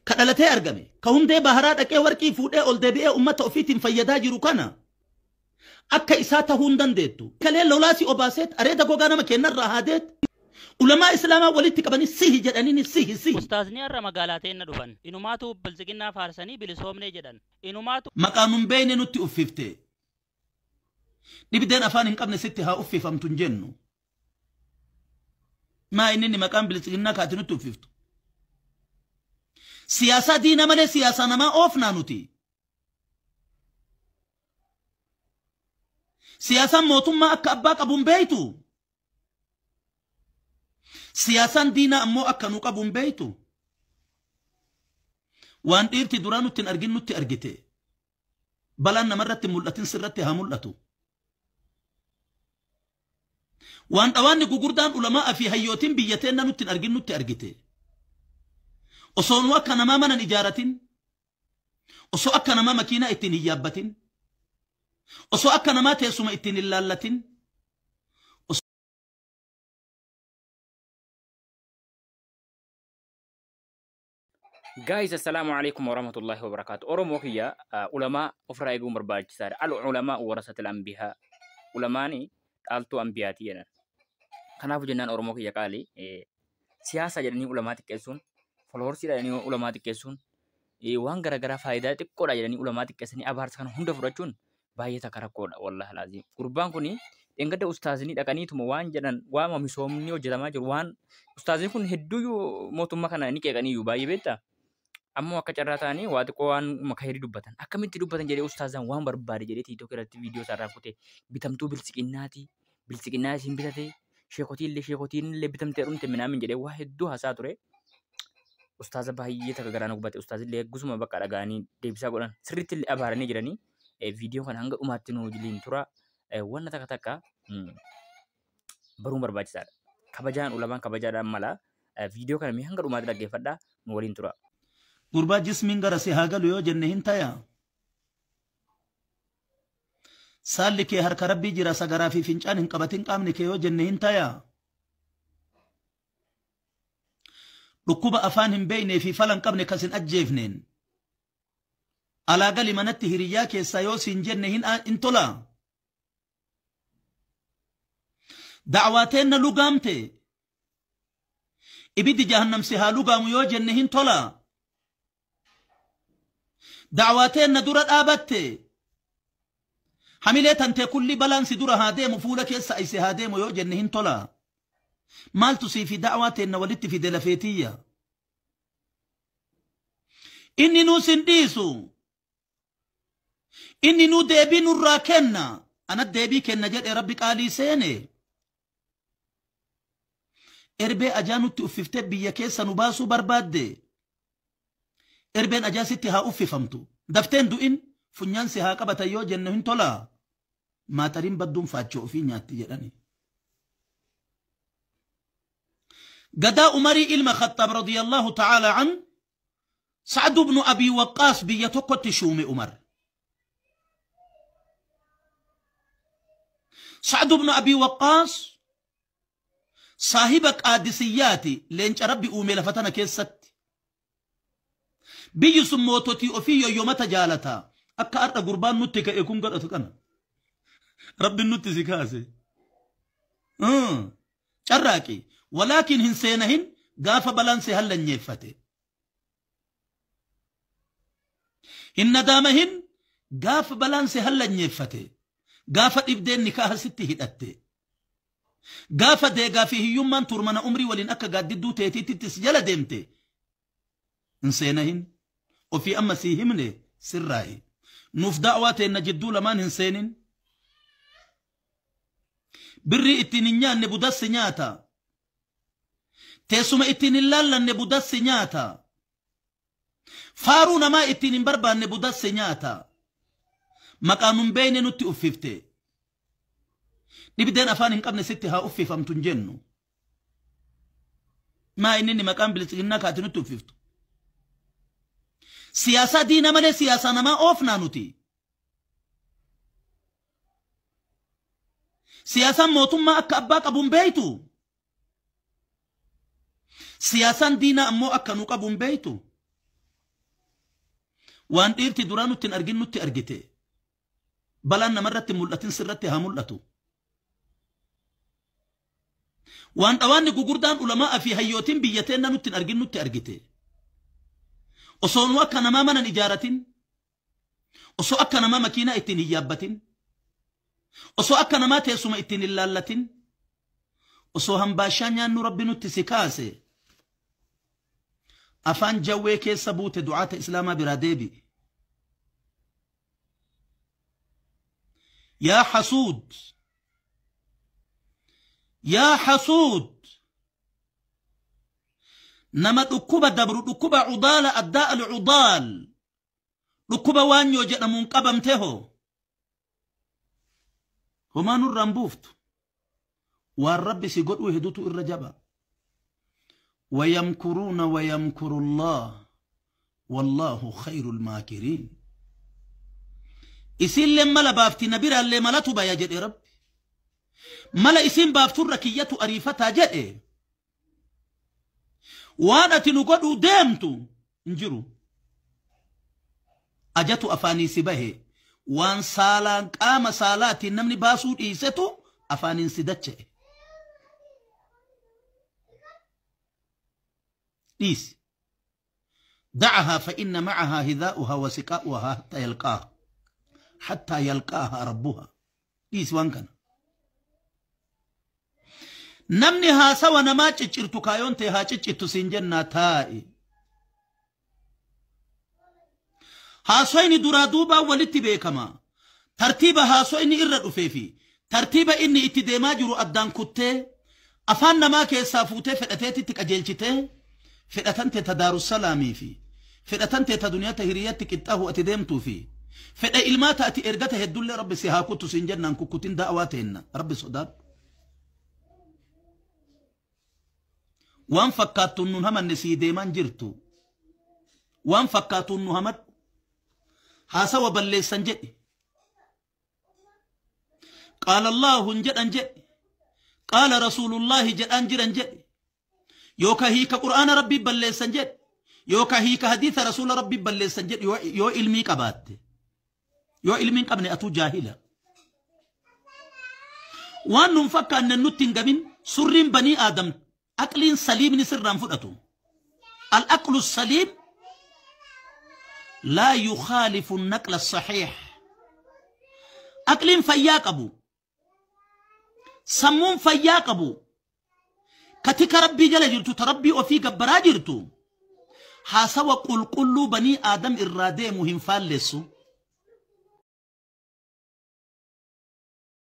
Ka dhalatee argame ka hundee baharaa dhaqee warqii fuudhee ol deebi'ee ummata ofiitiin fayyadaa jiru kana akka isaa tahuu hin dandeettu. Kalee lolaasii obaaseet areeda gogaa nama kennarraa haadeet ulamaa islaamaa walitti qabanii sihi jedhaniin sihi sihi. Ustaazni har'a magaalaa teenna dhufan. Inumaatu biltsiginnaa faarsanii bilisoomnee jedhan. Inumaatu Maqaa nun beeyne nutti uffifte. Dhibdeen afaan hin qabne sitti haa uffifamtu hin jennu. Maa inni maqaan biltsiginnaa kaati nutti uffiftu. Siyaasaa diina malee siyaasaa namaa oofnaa nuti. Siyaasaan mootummaa akka abbaa qabuun beeytu. Siyaasaan diinaa ammoo akka nu qabuun beeytu. Waan dhiirti duraa nutti hin argin nutti argite. Balaan namarratti mul'atin sirratti haa mul'atu. Waan dhawaanni gugurdaan ulamaa fi hayyootiin biyya teenna nutti hin argin nutti argite. Osoo nu akka namaa mana hin ijaaratin, osoo akka namaa makiinaa ittiin hin yaabbatin, osoo akka namaa teessuma ittiin hin laallatin, Guys, assalamu alaikum warahmatullahi wabarakatuh. Oromoo kiyya, ulamaa ofirraa eeguun barbaachisaadha. Al ulamaa warasatul anbiyaa. Ulamaani dhaaltuu anbiyaati jedhan. Kanaafuu jennaan Oromoo kiyya qaali, siyaasa jedhanii ulamaa xiqqeessuun, followersiidha jedhanii ulamaa xiqqeessuun, waan garaagaraa faayidaa xiqqoodha jedhanii ulamaa xiqqeessanii abaarsa kana hunda fudhachuun baay'ee takka rakkoodha, wallahi laazim. Gurbaan kuni dheengadda ustaazinii dhaqaniituma waan jedhan, waama misoomni hojjetamaa jiru, waan ustaazinii kun hedduuyyuu mootummaa kana ni qeeqaniyyuu baay'ee beektaa. Ammoo akka carraa ta'anii waa xiqqoo waan makahirii dubbatan. Akkamitti dubbatan jedhee ustaazaan waan barbaade jedhee TikTok irratti viidiyoo isaarraa kutee bitamtuu biltsiqinnaati. Biltsiqinnaa isin bitate, sheekotiin illee bitamtee dhumte minaamin jedhee waa hedduu haasaa ture. Ustaaza baay'ee takka garaa na gubate. Ustaazillee gusuma bakka dhaga'anii deebisaa godhan. Sirriitti illee abaaranii jiranii. Viidiyoo kana hanga dhumaatti nu wajjin tura. Wanna takka takka baruun barbaachisaadha. Kabajaan ulamaan kabajaadhaan mala. Viidiyoo kana mee hanga dhumaatti dhaggeeffadhaa, nu waliin tura. Gurbaa jismiin gara si haa galu yoo jenne hin tayaa. Saalli kee harka rabbii jira, sagaraa fi fincaan hin qabatin qaamni kee yoo jenne hin tayaa. Dhukkuba afaan hin beeknee fi falan qabne kas hin ajjeefneen. Alaa gali manatti hiriyyaa keessaa yoo siin jenne hin tolaa. Da'waa teenna lugaamte. Ibiddi jahannam si haa lugaamu yoo jenne hin tolaa. Da'waa teenna dura dhaabatte. Hamilee tantee kulli balaan si dura haa deemu, fuula keessa ayse haa deemu yoo jenne hin tolaa. Maaltu sii fi da'waa teenna walitti fide lafeetiyya? Inni nuu sin dhiisu. Inni nuu deebii nurraa kenna. Ana deebii kenna jedhe rabbi qaalii seene. Erbee ajaa nutti uffiftee biyya keessa nu baasuu barbaadde. Erbeen ajaa sitti haa uffifamtu. Dafteen du'in funyaan si haa qabatan yoo jenne hin tolaa. Maaxariin badduun faachoo ofii nyaatti jedhani. Gadaa Umarii ilma Khattaab radiyallahu ta'ala an Sa'ad ibn Abi Waqqaas biyya tokkotti shuume Umar. Sa'ad ibn Abi Waqqaas saahiba Qaadisiyyaati, leenca rabbi uume lafa tana keessatti. Biyyi sun moototii ofii yoyyomata jaalata. Akka har'a gurbaan nutti ka'e kun godhatu kana. Rabbi nutti si kaase. Carraaqi. Walaakin hin seenahin gaafa balaan si hallanyeeffate. Hin nadaamahin gaafa balaan si hallanyeeffate. Gaafa dhibdeen nikaaha sitti hidhatte. Gaafa deegaa fi hiyyummaan turmana umrii waliin akka gaaddidduu teetiitti si jala deemte. Hin seenahin. Ofii amma sii himne sirraa'i. Nuuf da'waa teenna jidduu lamaan hin seenin. Birrii ittiin hin nyaanne budassi nyaata. Teessuma ittiin hin laallanne budassi nyaata. Faaruu namaa ittiin hin barbaanne budassi nyaata. Maqaa nun beeyne nutti uffifte. Dhibdeen afaan hin qabne sitti haa uffifamtu hin jennu. Maa inni maqaan biltsiginnaa kaati nutti uffiftu. Siyaasaa diina malee siyaasaa namaa oofnaa nuti. Siyaasaan mootummaa akka abbaa qabuun beeytu. Siyaasaan diinaa ammoo akka nu qabuun beeytu. Waan dhiirti duraa nutti hin argin nutti argite. Balaan namarratti mul'atin sirratti haa mul'atu. Waan dhawaanni gugurdaan ulamaa fi hayyootiin biyya teenna nutti hin argin nutti argite. Osoo nu akka namaa mana hin ijaaratin, osoo akka namaa makiinaa ittiin hin yaabbatin, osoo akka namaa teessuma ittiin hin laallatin, osoo hambaashaa nyaannu rabbi nutti si kaase, afaan jawwee keessa buute du'aata islaamaa biraa deebi'i. Yaa hasuud, yaa hasuud, nama dhukkuba dabru, dhukkuba cudaala, addaa al-cudaal, dhukkuba waanyoo jedhamuun qabamte hoo homaa nurraan buuftu. Waan rabbi si godhuu hedutu irra jaba. ويمكرون ويمكر الله والله خير الماكرين. Isin mala baafti na biraallee malatu baya jedhe rabbi. Mala isin baafturra kiyyatu ariifataa jedhe. Waan ati nu godhuu deemtu hin jiru. Ajatu afaanii si bahe, waan saalaan qaama saalaatiin namni baasuu dhiisetu afaaniin si dacha'e. Dhiisi. دعها فإن معها هذاؤها وسقاؤها حتى يلقاها، حتى يلقاها ربها. Dhiisi waan kana. Namni haasawa namaa ciccirtu kaayoon ta'e haa ciccittu siin jennaa taa'i. Haasoyni duraa duubaan walitti beekama. Tartiiba haasoyni irra dhufee fi tartiiba inni itti deemaa jiru addaan kuttee afaan namaa keessaa fuutee fedhateetitti qajeelchitee fedhatan ta'e ta Daarussalaamii fi fedhatan ta'e ta duniyaa ta hiriyyatti qixxaahu ati deemtuu fi fedha ilmaa ta ati ergata heddullee rabbi si haa kuttu siin jennaan kukkutin da'awaa teenna rabbi sodaadhu. Waan fakkaattuun nun hamanne sii deemaan jirtu. Waan fakkaattuun nu hamadhu. Haasawa balleessan jedhe. Qaala Allahu jedhan jedhe. Qaala Rasuulullaahi jedhan jiran jedhe. Yookaan hiika Qur'aana Rabbii balleessan jedhe. Yookaan hiika hadiisa Rasuula Rabbii balleessan jedhe yoo ilmii qabaatte. Yoo ilmii hin qabne atuu jaahila. Waan nun fakkaanne nutti hin gamin surriin banii Aadam aqliin saliimni sirraan fudhatu. Al-aqlu saliim laa yukhaalifu naqla saxiix. Aqliin fayyaa qabu, sammuun fayyaa qabu, katika rabbii jala jirtu, ta rabbii ofii gabbaraa jirtu, haasawa qulqulluu banii Aadam irraa deemu hin faallessu.